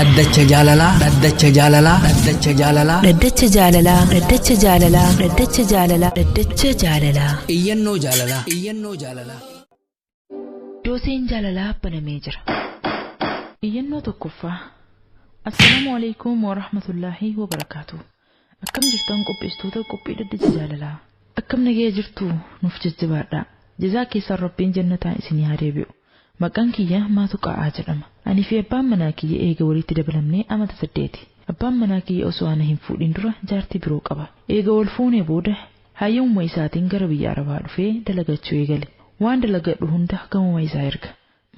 Dhaddacha jaalalaa. Dhaddacha jaalalaa. Dhaddacha jaalalaa. Dhaddacha jaalalaa. Dhaddacha jaalalaa. Dhaddacha jaalalaa. Dhaddacha jaalalaa. Iyyannoo jaalalaa. Iyyannoo jaalalaa. Dooseen jaalalaa banamee jira. Iyyannoo tokkoffaa. Assalaamu alaikum wa rahmatullaahi wa barakaatu. Akkam jirtan qopheessitoota qophii dhaddacha jaalalaa. Akkam nagaya jirtu nuuf jajjabaadha. Jazaa keessaan Rabbiin jannataan isinii haa deebi'u. Maqaan kiyya Maatu Qa'aa jedhama. Ani fi abbaan manaa kiyya eega walitti dabalamnee amata 8. Abbaan manaa kiyya osoo ana hin fuudhin dura jaartii biroo qaba. Eega wal fuunee booda hayyamuma isaatiin gara biyya Arabaa dhufee dalagachuu eegale. Waan dalagadhu hunda gamuma isaa erga.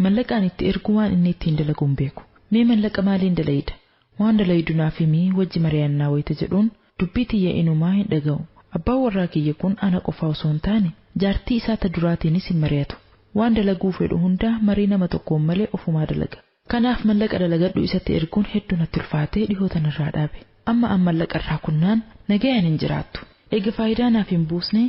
Mallaqaan itti ergu waan inni ittiin dalagu hin beeku. Mee mallaqa maaliin dalayda? Waan dalaydu naaf himii wajji mari'annaa wayita jedhuun dubbii tiyya inumaa hin dhaga'u. Abbaan warraa kiyya kun ana qofaa osoo hin taane jaartii isaa ta duraatiinis hin mari'atu. Waan dalaguu fedhu hunda marii nama tokkoon malee ofumaa dalaga. Kanaaf mallaqa dalagadhu isatti erguun hedduu natti ulfaatee dhihoo tanarraa dhaabe. Amma an mallaqa irraa kunnaan nagayaan hin jiraattu. Eega faayidaa naaf hin buusne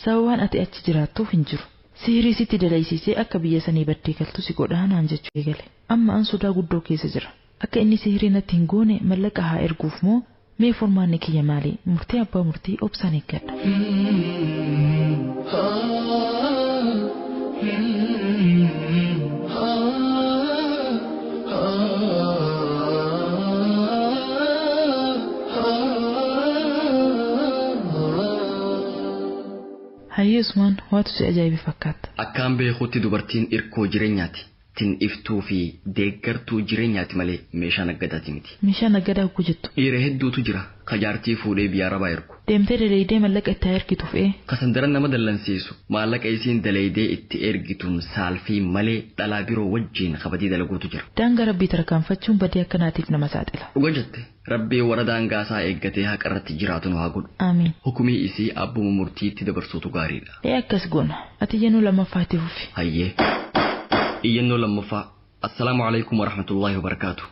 sababaan ati achi jiraattuuf hin jiru. Sihirii sitti dalaysiisee akka biyya sanii baddee galtu si godhaa naan jechuu eegale. Amma an sodaa guddoo keessa jira. Akka inni sihirii natti hin goone mallaqa haa erguuf moo mee furmaanni kiyya maali? Murtii abbaa murtii obsaan eeggadha. Hayyee Usmaan, waatu si ajaa'ibe fakkaata. Akkaan beekutti dubartiin irkoo jireenyaati. Tin iftuu fi deeggartuu jireenyaati malee meeshaa naggadaati miti. Meeshaa naggadaa hogguu jettu. Dhiira hedduutu jira ka jaartii fuudhee biyya Arabaa ergu. Deemtee daleeydee mallaqa itti haa ergituuf ee. Ka san daran nama dallansiisu maallaqa isiin daleeydee itti ergituun saalfii malee dhalaa biroo wajjiin ka badii dalaguutu jira. Daangaa Rabbii tarkaanfachuun badii akkanaatiif nama saaxila. Dhuga jette. Rabbiin warra daangaa isaa eeggatee haqa irratti jiraatu nu haa godhu. Aamiin. Hukumii isii abbuma murtiitti dabarsuutu gaariidha. Ee akkas goona. Ati iyyannoo lammaffaa itti fufi. Hayyee. Iyyannoo lammaffaa. Assalaamu alaikum warahmatullaahi wabarakaatu.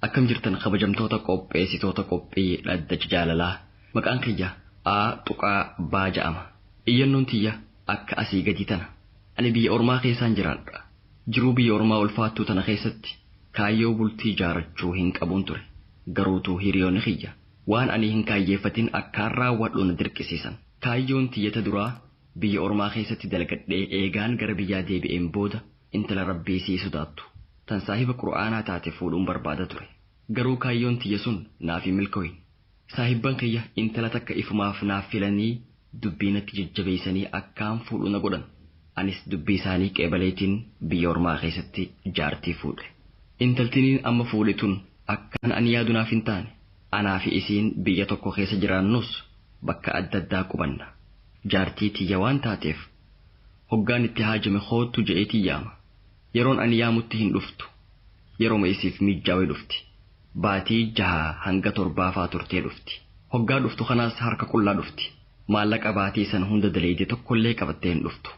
Akkam jirtan kabajamtoota qopheessitoota qophii dhaddacha jaalalaa. Maqaan kiyya A tuqaa B ja'ama. Iyyannoon tiyya akka asii gadii tana. Ani biyya ormaa keessaan jiraadha. Jiruu biyya ormaa ulfaattuu tana keessatti kaayyoo bultii jaarachuu hin qabuun ture. Garuutuu hiriyoonni kiyya waan ani hin kaayyeeffatin akkaan raawwadhu na dirqisiisan. Kaayyoon tiyya ta duraa biyya ormaa keessatti dalagadhee eegaan gara biyyaa deebi'een booda intala Rabbii sii sodaattu tan saahiba Qur'aanaa taate fuudhuun barbaada ture. Garuu kaayyoon tiyya sun naaf hin milkooyne. Saahibban kiyya intala takka ifumaaf naaf filanii dubbii natti jajjabeessanii akkaan fuudhu na godhan. Anis dubbii isaanii qeebaleetiin biyya ormaa keessatti jaartii fuudhe. Intaltiniin amma fuudhe tun akkaan ani yaadu naaf hin taane. Anaa fi isiin biyya tokko keessa jiraannus bakka adda addaa qubanna. Jaartii tiyya waan taateef hoggaan itti haajame koottu je'eetiin yaama. Yeroon ani yaamutti hin dhuftu. Yeroma isiif miijjaawee dhufti. Baatii jaha hanga torbaafaa turtee dhufti. Hoggaa dhuftu kanaas harka qullaa dhufti. Maallaqa baatii san hunda daleeyde tokkollee qabattee hin dhuftu.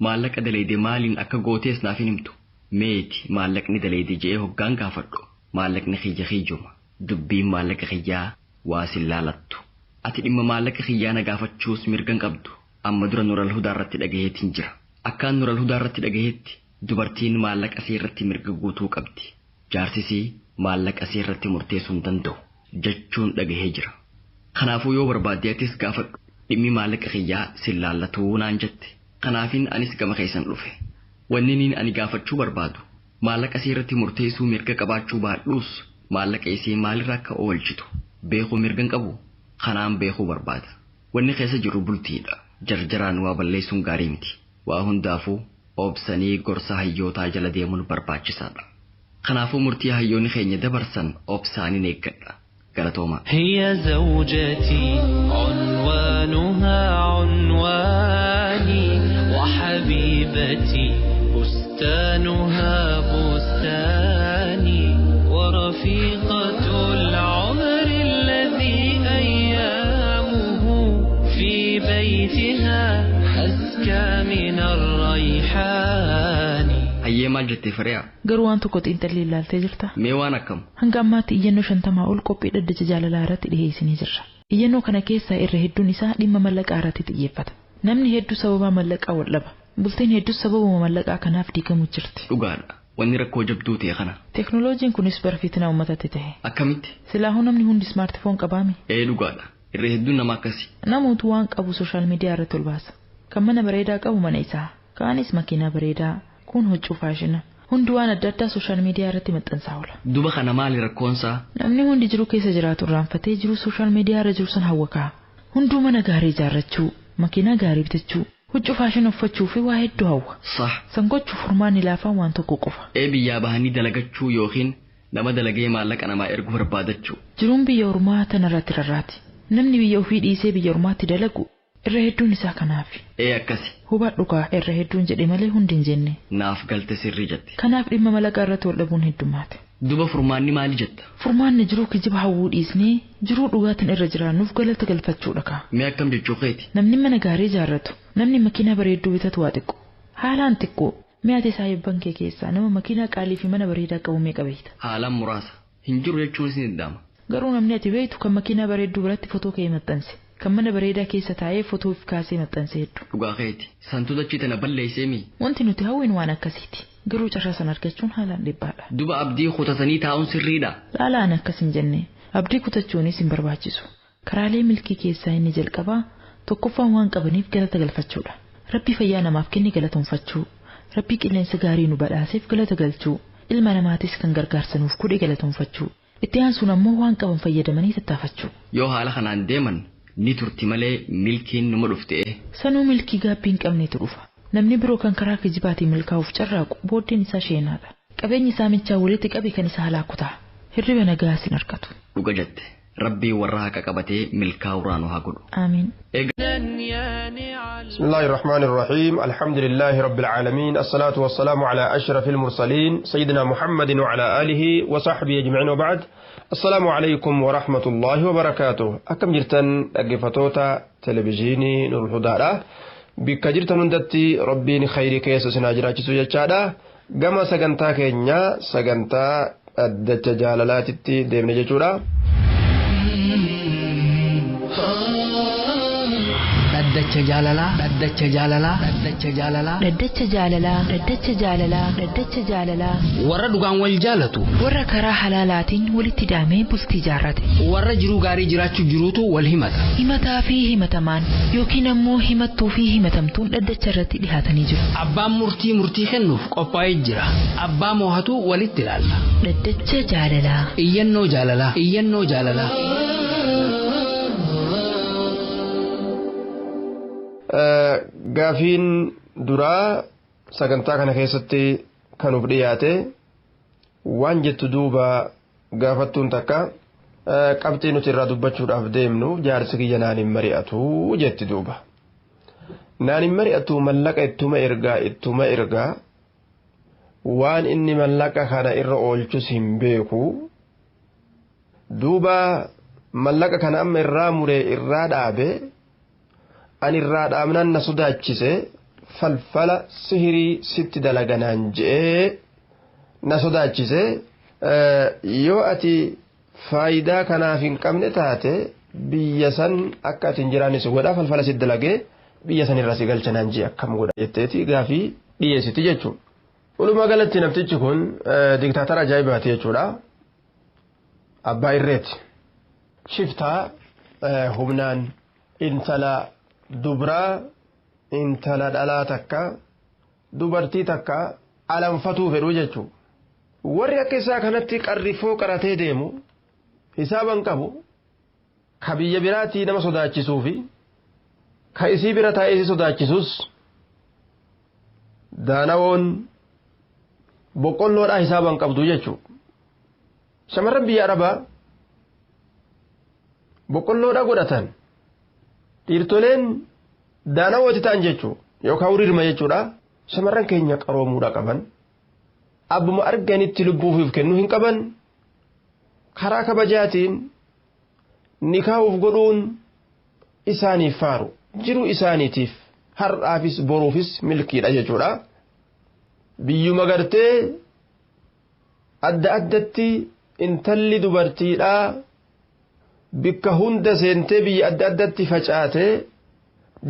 Maallaqa daleeyde maaliin akka gootees naaf hin himtu. Meeti maallaqni daleeyde je'ee hoggaan gaafadhu. Maallaqni kiyya kiyyuma. Dubbiin maallaqa kiyyaa waa sin laalattu. Ati dhimma maallaqa kiyyaa na gaafachuus mirga hin qabdu. Amma dura Nural Hudaa irratti dhagaheetiin jira. Akkaan Nural Hudaa irratti dhagaheetti dubartiin maallaqa isii irratti mirga guutuu qabdi. Jaarsi isii maallaqa isii irratti murteessuu hin danda'u jechuun dhagahee jira. Kanaafuu yoo barbaadde atis gaafadhu. Dhimmi maallaqa kiyyaa sin laallatuu naan jette. Kanaafin anis gama keessan dhufe. Wanni niin ani gaafachuu barbaadu maallaqa isii irratti murteessuu mirga qabaachuu baadhuus maallaqa isii maalirra akka oolchitu beekuu mirga hin qabu. Kanaan beekuu barbaada. Wanni keessa jirru bultiidha. Jarjaraan waa balleessuun gaarii miti. Waa hundaafuu obsanii gorsa hayyootaa jala deemuun barbaachisaadha. Kanaafuu murtii hayyoonni keenya dabarsan obsaanin eeggadha. Galatoomaa. هي زوجتي عنوانها عنواني وحبيبتي بستانها بستاني ورفيقة العمر الذي أيامه في بيتها أزكى من الريحان. Hayyee maal jettee Firiyaa? Garuu waan tokko xiinxalli ilaaltee jirta. Mee waan akkam? Hanga ammaatti iyyannoo 50 ol qophii dhaddacha jaalalaa irratti dhiheessinee jirra. Iyyannoo kana keessaa irra hedduun isaa dhimma mallaqaa irratti xiyyeeffata. Namni hedduu sababaa mallaqaa wal dhaba. Bultiin hedduus sababuma mallaqaa kanaaf diigamu jirti. Dhugaadha. Wanni rakkoo jabduu ta'e kana. Teknooloojiin kunis bara fitinaa uummatatti ta'e. Akkamitti? Silaahuu namni hundi ismaartifoon qabaami. Ee dhugaadha. Irra hedduun nama akkasi. Namoota waan qabu sooshaal miidiyaa irratti ol baasa. Kan mana bareedaa qabu mana isaa. Kaanis makiinaa bareedaa. Kun huccuu faashina. Hundi waan adda addaa sooshaal miidiyaa irratti maxxansaa oola. Duba kana maali rakkoonsaa? Namni hundi jiru keessa jiraatu irraanfatee jiru sooshaal miidiyaa irra jiru san hawwakaa. Hunduu mana gaarii ijaarrachuu, makiinaa gaarii bitachuu, huccuu faashina uffachuu fi waa hedduu hawwa. Sah. San gochuuf furmaanni laafaan waan tokko qofa. Ee biyyaa bahanii dalagachuu yookiin nama dalagee maallaqa namaa ergu barbaadachuu. Jiruun biyya ormaa tanarratti rarraati. Namni biyya ofii dhiisee biyya ormaatti dalagu irra hedduun isaa kanaafi. Ee akkasi. Hubadhu kaa irra hedduun jedhe malee hundi hin jenne. Naaf galte sirrii jette. Kanaaf dhimma malaqaa irratti wal dhabuun heddummaate. Duba furmaanni maali jetta? Furmaanni jiruu kijiba hawwuu dhiisnee jiruu dhugaatiin irra jiraannuuf galata galfachuudha kaa. Mee akkam jechuu keeti? Namni mana gaarii ijaarratu, namni makiinaa bareedduu bitatu waa xiqqoo. Haalaan xiqqoo. Mi'a ati saayibban kee keessaa nama makiinaa qaalii fi mana bareedaa qabu meeqa beekta? Haalaan muraasa. Hin jiru jechuun ni danda'ama. Garuu namni ati beektu kan makiinaa bareedduu biratti fotoo ka'ee maxxanse, kan mana bareedaa keessa taa'ee fotoo of kaasee maxxanse hedduu. Dhugaa keeti. Santuuta achi tana balleessee mi? Wanti nuti hawwinu waan akkasiiti. Garuu carraa sana argachuun haalaan dhibbaadha. Duba abdii kutatanii taa'uun sirriidha. Laalaan akkas hin jenne. Abdii kutachuunis hin barbaachisu. Karaalee milkii keessaa inni jalqabaa tokkoffaan waan qabaniif galata galfachuudha. Rabbi fayyaa namaaf kenne galatoonfachuu. Rabbi qilleensa gaarii nu badhaaseef galata galchuu. Ilma namaatis kan gargaarsa nuuf godhe galatoonfachuu. Itti aansuun ammoo waan qaban fayyadamanii tattaafachuu. Yoo haala kanaan deeman ni turti malee milkiin numa dhufte. Sanuu milkii gaabbii hin qabnetu dhufa. Namni biroo kan karaa kijibaatiin milkaa'uuf carraaqu booddeen isaa sheenaadha. Qabeenyi isaa michaa walitti qabe kan isa halaaku ta'a. Hirriba nagaa sin argatu. Dhuga jette. Rabbii warra haqa qabatee milkaa'u raanu haa godhu. Aamiin. بسم الله الرحمن الرحيم الحمد لله رب العالمين الصلاة والسلام على أشرف المرسلين سيدنا محمد وعلى آله وصحبه أجمعين وبعد السلام عليكم ورحمة الله وبركاته أكم جرتن أقفتوتا تلفزيوني نور الهدى bikka jirtan hundatti rabbiin khayrii keessa isin haa jiraachisu jechaadha gama sagantaa keenya sagantaa dhaddacha jaalalaatitti deemne jechuudha. Dhaddacha jaalalaa. Dhaddacha jaalalaa. Dhaddacha jaalalaa. Dhaddacha jaalalaa. Dhaddacha jaalalaa. Dhaddacha jaalalaa. Warra dhugaan wal jaalatu. Warra karaa halaalaatiin walitti hidhamee bultii jaarrate. Warra jiruu gaarii jiraachuu jiruutu wal himata. Himataa fi himatamaan yookiin ammoo himattuu fi himatamtuun dhaddacha irratti dhihaatanii jiru. Abbaan murtii murtii kennuuf qophaa'ee jira. Abbaa moohatu walitti ilaalla. Dhaddacha jaalalaa. Iyyannoo jaalalaa. Iyyannoo jaalalaa. Gaafiin duraa sagantaa kana keessatti kan nuuf dhiyaate waan jettu duuba gaafattuun takka qabxii nuti irraa dubbachuudhaaf deemnu jaarsi kiyya naan hin mari'atu jetti duuba. Naan hin mari'atu mallaqa ittuma ergaa ittuma ergaa waan inni mallaqa kana irra oolchus hin beeku duuba mallaqa kana amma irraa muree irraa dhaabe. Ani irraa dhaabnaan na sodaachise falfala sihirii sitti dalaganaan je'ee na sodaachise yoo ati faayidaa kanaaf hin qabne taate biyya san akka ati hin jiraanne si godha falfala sitti dalagee biyya san irraa si galchanaan je'e akkam godha jetteeti gaafii dhiyeessiti jechuudha. Walumaa galatti namtichi kun diktaatara ajaa'ibaati jechuudha. Abbaa irreeti. Shiftaa humnaan intala dubraa intala dhalaa takka dubartii takka alanfatuu fedhu jechuudha. Warri akka isaa kanatti qarrifoo qaratee deemu hisaaban qabu ka biyya biraatii nama sodaachisuu fi ka isii bira taa'ee isii sodaachisus daanawoon boqqolloodhaa hisaaban qabdu jechuudha. Shamarran biyya Arabaa boqqolloodhaa godhatan. Dhiirtoleen daanawooti ta'an jechuudha yookaan hiriirma jechuudha. Shamarran keenya qaroomuudha qaban. Abbuma arganitti lubbuufiif kennuu hin qaban. Karaa kabajaatiin nikaa'uuf godhuun isaaniif faaru. Jiruu isaaniitiif har'aafis boruufis milkiidha jechuudha. Biyyuma gartee adda addatti intalli dubartiidhaa bikka hunda seentee biyya adda addatti facaatee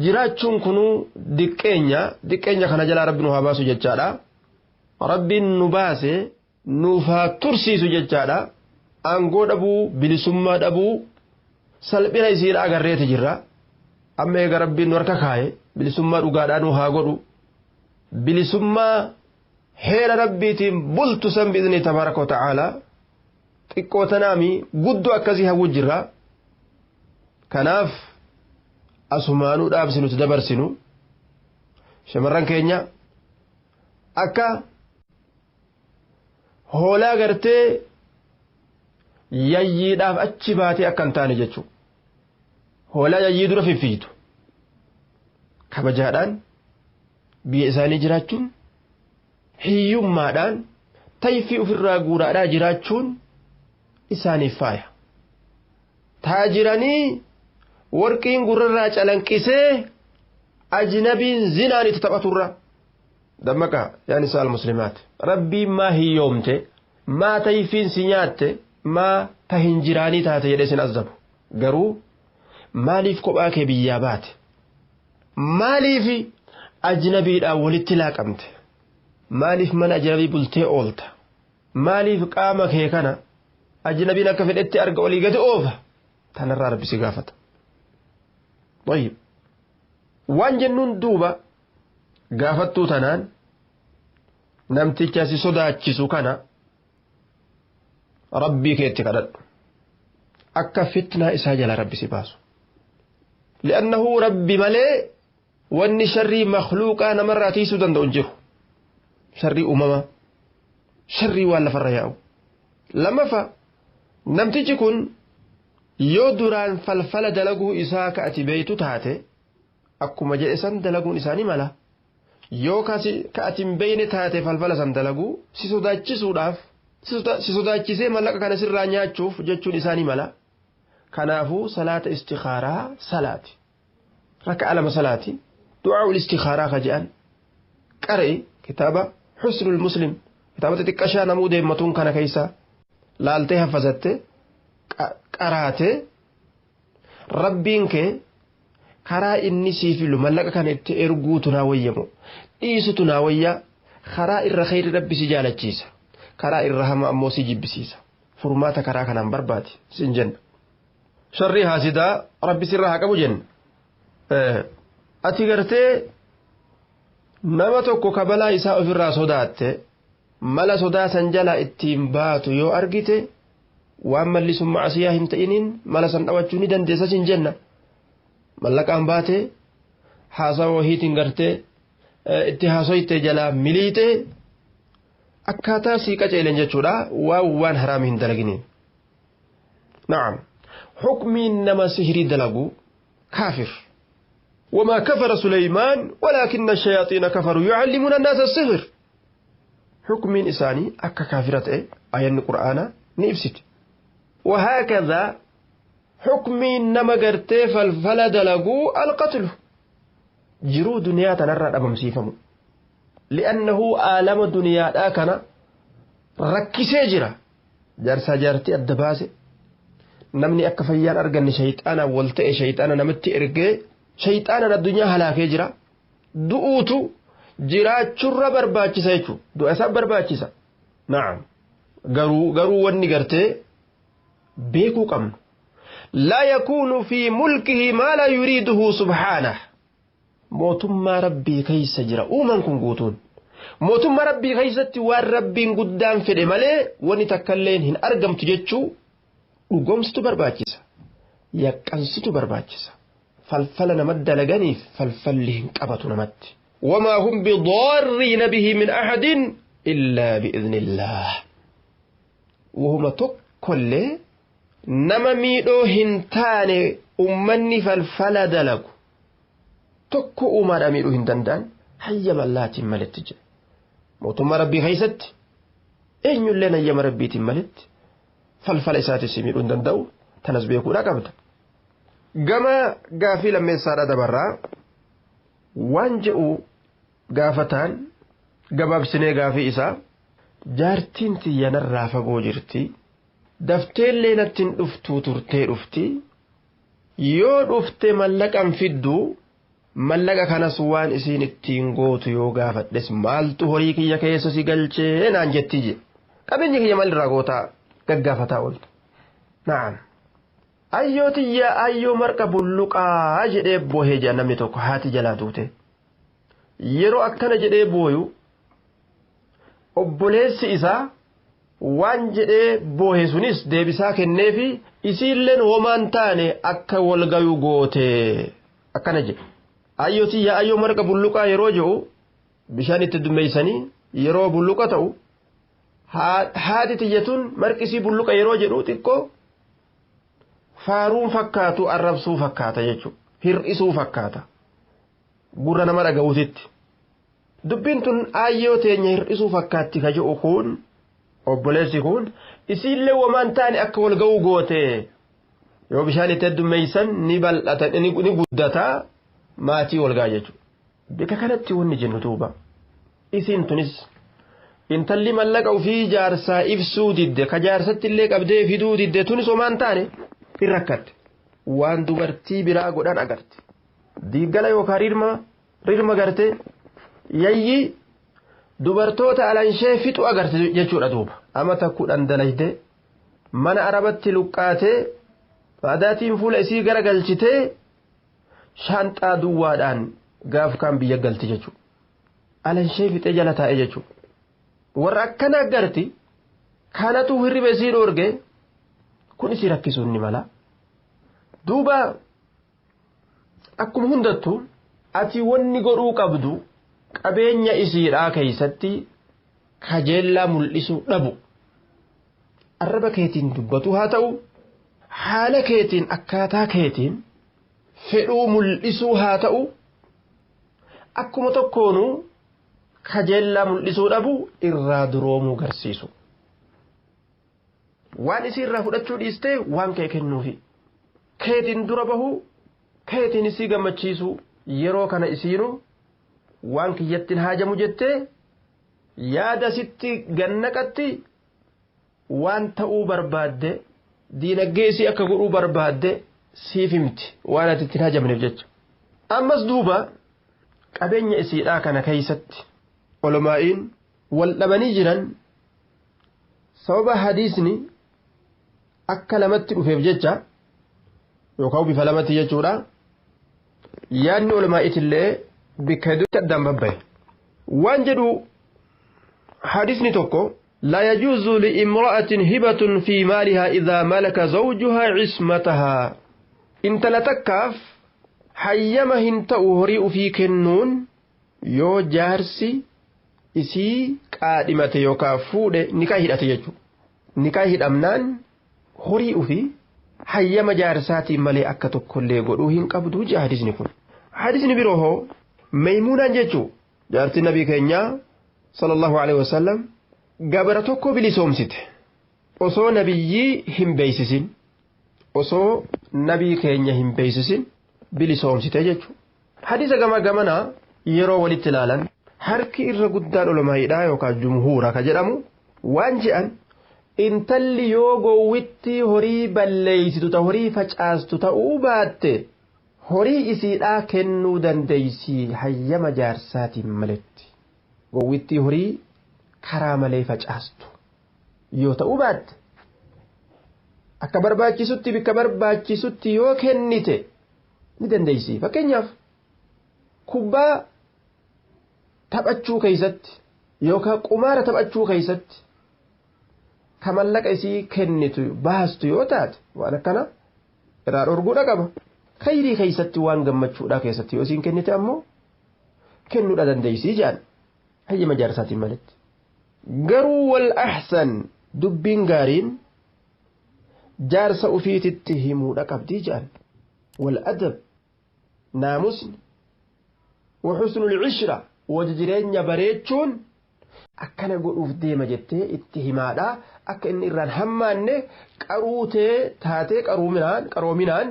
jiraachuun kunuu diqqeenya kana jalaa rabbi nu haa baasu jechaadha. Rabbiin nu baase nuuf haa tursiisu jechaadha. Aangoo dhabuu, bilisummaa dhabuu, salphina isiidha agarreeti jirra. Amma eega Rabbiin nu harka kaaye bilisummaa dhugaadhaa nu haa godhu. Bilisummaa heera Rabbiitiin bultu san bi'izni tabaaraka wa ta'aalaa xiqqoo tanaami guddoo akkasii hawwu jirra. Kanaaf asumaanuu dhaabsinu dabarsinu shamarran keenya akka hoolaa gartee yayyiidhaaf achi baatee akka hin taane jechuudha. Hoolaa yayyii dura fiffiitu kabajaadhaan biyya isaanii jiraachuun hiyyummaadhaan tayfii ofirraa guuraadhaa jiraachuun isaaniif faaya. Taajiranii warqiin gurrarraa calanqisee ajnabiin zinaan itti taphaturra. Dammaqa yaa nisaa almuslimaat rabbiin maa hiyyoomte maa tayfiin si nyaatte maa ta hin jiraanii taate jedhee sin azabu garuu maaliif kophaa kee biyyaa baate maaliif ajnabiidhaan walitti laaqamte maaliif mana ajnabii bultee oolta maaliif qaama kee kana ajnabiin akka fedhetti arga olii gadi oofa tanarraa rabbi si gaafata. طيب waan jennuun duuba gaafattuu tanaan namticha si sodaachisu kana rabbii keetti kadhadhu akka fitnaa isaa jala rabbi si baasu li'annahu rabbi malee wanni sharrii makluuqaa namarraa tiisuu danda'u hin jiru sharrii uumamaa sharrii waan lafarra yaa'u lammaffaa namtichi kun yoo duraan falfala dalaguu isaa ka ati beeytu taate akkuma jedhe san dalaguun isaanii mala yoo ka ati hin beeyne taate falfala san dalaguu si sodaachisuudhaaf si sodaachisee mallaqa kana sirraa nyaachuuf jechuun isaanii mala. Kanaafuu salaata istikhaaraa salaati raka'a lama salaati du'aa'ul istikhaaraa ka jedhan qara'e kitaaba xusnul muslim kitaaba xixiqqashaa namuu deemmatuun kana keessa laaltee haffazatte qaraate rabbiin kee karaa inni sii filu mallaqa kana itti erguutu naa wayyamu dhiisutu naa wayya karaa irra kheyri rabbi si jaalachiisa karaa irra hama ammoo si jibbisiisa furmaata karaa kanaan barbaade sin jenna sharrii haasidaa rabbi sirraa haa qabu jenna ati gartee nama tokko kabalaa isaa ofirraa sodaatte mala sodaa san jalaa ittiin baatu yoo argite waan malli sun macasiyaa hin ta'iniin mala san dhawachuu ni dandeessa sin jenna mallaqaan baate haasawa wahiitiin gartee itti haasoyte jalaa miliite akkaataa sii qaceelen jechuudha waan haraami hin dalaginiin. Na'am hukmiin nama sihirii dalagu kaafir. وما كفر سليمان ولكن الشياطين كفروا يعلمون الناس السحر حكم إساني أكا كافرة آية القرآن نفسد وهكذا حكم نما قرتي فالفلا دلقو القتل جرو دنيا تنرى أبم سيفمو لأنه آلم دنيا آكنا ركسي جرا جارسا جارتي الدباسي نمني أكا فيان أرقني شيطانا والتئ شيطانا نمتي إرقي shayxaanaan addunyaa halaakee jira du'uutu jiraachurra barbaachisa jechuudha du'a isaa barbaachisa na'am garuu wanni gartee beekuu qabnu laa yakuunu fi mulkihi maa laa yuriiduhu subhaanah mootummaa rabbii keessa jira uumaan kun guutuun mootummaa rabbii keessatti waan rabbiin guddaan fedhe malee wanni takkalleen hin argamtu jechuu dhugoomsitu barbaachisa yaqqansitu barbaachisa. Falfala nama dalaganiif falfalli hin qabatu namatti. Wamaa hum bidaarriina bihi min ahadin illaa bi'iznillah. Wahuma tokkollee nama miidhoo hin taane ummanni falfala dalagu tokko uumaadhaa miidhuu hin danda'an hayyama Allaatiin maletti jedhe. Mootummaa rabbii keessatti eenyulleen hayyama rabbiitiin maletti falfala isaatis miidhuu hin danda'u tanas beekuudhaa qabda. Gama gaafii lammeessaadha dabarraa waan je'u gaafataan gabaabsinee gaafii isaa jaartiin tiyyanarraa fagoo jirti dafteellee nattiin dhuftuu turtee dhufti yoo dhufte mallaqan fidduu Mallaqa kanas waan isiin ittiin gootu yoo gaafadhes maaltu horii kiyya keessa si galchee naan jetti je. Qabeenya kiyya maal irraa gootaa gaggaafataa ooltu. Na'am. Ayyoo tiyya ayyoo marqa bulluqaa jedhee boohee jira namni tokko haati jalaa duute. Yeroo akkana jedhee booyu obboleessi isaa waan jedhee boohe sunis deebisaa kenneefi isiilleen homaan taane akka walgayuu goote akkana jedhe. Ayyoo tiyya ayyoo marqa bulluqaa yeroo jedhu bishaan itti dummeessanii yeroo bulluqa ta'u haati tiyya tun marqisii bulluqa yeroo jedhu xiqqoo faaruun fakkaatu arrabsuu fakkaata jechuudha hir'isuu fakkaata gurra nama dhaga'uutitti. Dubbiin tun ayyoo teenya hir'isuu fakkaatti ka jedhu kun obboleessi kun isiillee womaan taane akka wal ga'uu goote yoo bishaan itti heddummeessan ni bal'ata ni guddataa maatii wal ga'a jechuudha. Bika kanatti wanni jennu duuba isiin tunis intalli mallaqa ofii jaarsaa ibsuu didde ka jaarsatti illee qabdee fiduu didde tunis homaan taane hin rakkatte waan dubartii biraa godhan agarte diiggala yookaan rirma garte yayyi dubartoota alanshee fixu agarte jechuudha duuba amata 10 dalayde mana arabatti luqqaatee faadaatiin fuula isii garagalchitee shaanxaa duwwaadhaan gaaf kaan biyya galti jechuudha alanshee fixee jala taa'e jechuudha warra akkana agarti kanatu hirriba isii dhoorge kun isii rakkisuun ni mala duuba akkuma hundattu ati wanni godhuu qabdu qabeenya isiidhaa keeysatti kajeellaa mul'isuu dhabu arraba keetiin dubbatu haa ta'u haala keetiin akkaataa keetiin fedhuu mul'isuu haa ta'u akkuma tokkoonuu kajeellaa mul'isuu dhabu irraa duroomuu garsiisu waan isii irraa fudhachuu dhiistee waan kee kennuufi keetiin dura bahuu keetiin isii gammachiisu yeroo kana isiinu waan kiyyattiin haajamu jettee yaada sitti gannaqatti waan ta'uu barbaadde diinaggee isii akka godhuu barbaadde siif himti waan ati ittiin haajamneef jecha. Ammas duuba qabeenya isiidhaa kana keeysatti olomaa'iin wal dhabanii jiran sababa hadiisni akka lamatti dhufeef jecha yookaan bifa lamatti jechuudha yaadni olomaa'iitillee bikka hedduutti addaan babbaye waan jedhu hadiisni tokko لا يجوز لامرأة هبة في مالها إذا ملك زوجها عصمتها انت لتكاف حيما هنتأ هريء في كنون يو جارسي isii qaadhimate yookaan fuudhe nikaa hidhate jechuudha. Nikaa hidhamnaan horii ofii hayyama jaarsaatiin malee akka tokkollee godhuu hin qabdu jaa hadisni kun. Hadisni biroo hoo Maymuunaan jechuun jaartiin nabii keenyaa sallallahu alaihi wasallam gabra tokko bilisoomsite osoo nabiyyii hin beeksisin osoo nabii keenya hin beeksisin bilisoomsite jechuudha. Hadisa gama gamanaa yeroo walitti ilaalan harki irra guddaan olomaayiidhaa yookaan jumhuura ka jedhamu waan je'an intalli yoo gowwitti horii balleeysitu ta horii facaastu ta'uu baatte horii isiidhaa kennuu dandeeysi hayyama jaarsaatiin maletti gowwitti horii karaa malee facaastu yoo ta'uu baatte akka barbaachisutti bikka barbaachisutti yoo kennite ni dandeeysi. Fakkeenyaaf kubbaa taphachuu keeysatti yookaan qumaara taphachuu keeysatti ka mallaqa isii kennitu baastu yoo taate waan akkana irraa dhorguudha qaba. Khayrii keeysatti waan gammachuudhaa keessatti yoo isiin kennite ammoo kennuudha dandeeysii jedhan hayyama jaarsaatiin maletti. Garuu wal ahsan dubbiin gaariin jaarsa ufiititti himuudha qabdii jedhan wal adab naamusni wa husnul cishra wajji jireenya bareechuun akkana godhuuf deema jettee itti himaadha akka inni irraan hammaanne qaruutee taatee qaroominaan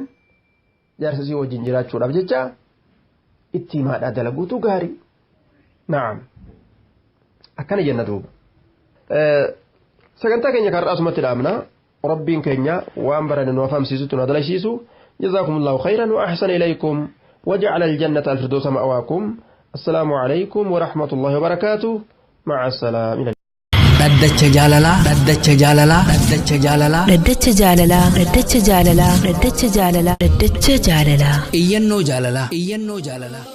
jaarsa isii wajjin jiraachuudhaaf jecha itti himaadha dalaguutu gaarii. Naam akkana jenna duuba. Sagantaa keenya kan asumatti dhaabna. Rabbiin keenya waan barane nu afamsiisutti nu adalasiisu. جزاكم الله خيرا وأحسن إليكم. وجعل الجنة الفردوس مأواكم. السلام عليكم ورحمة الله وبركاته. مع السلامة. Dhaddacha jaalalaa, dhaddacha jaalalaa, dhaddacha jaalalaa. Dhaddacha jaalalaa, dhaddacha jaalalaa, dhaddacha jaalalaa, dhaddacha jaalalaa. Iyyannoo jaalalaa, iyyannoo jaalalaa.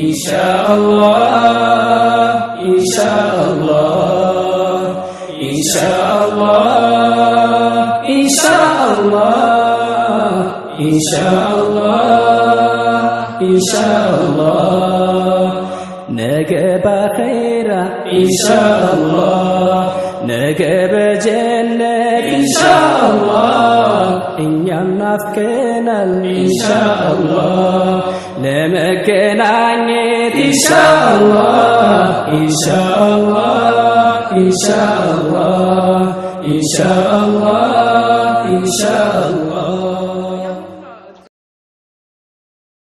إن شاء الله، إن شاء الله، إن شاء الله، إن شاء الله، إن شاء الله، إن شاء الله. ነገ ባኼራ ኢንሻአላህ፣ ነገ በጀነት ኢንሻአላህ፣ እኛም ናፍቀናል ኢንሻአላህ ለመገናኘት ኢንሻአላህ፣ ኢንሻአላህ፣ ኢንሻአላህ፣ ኢንሻአላህ፣ ኢንሻአላህ።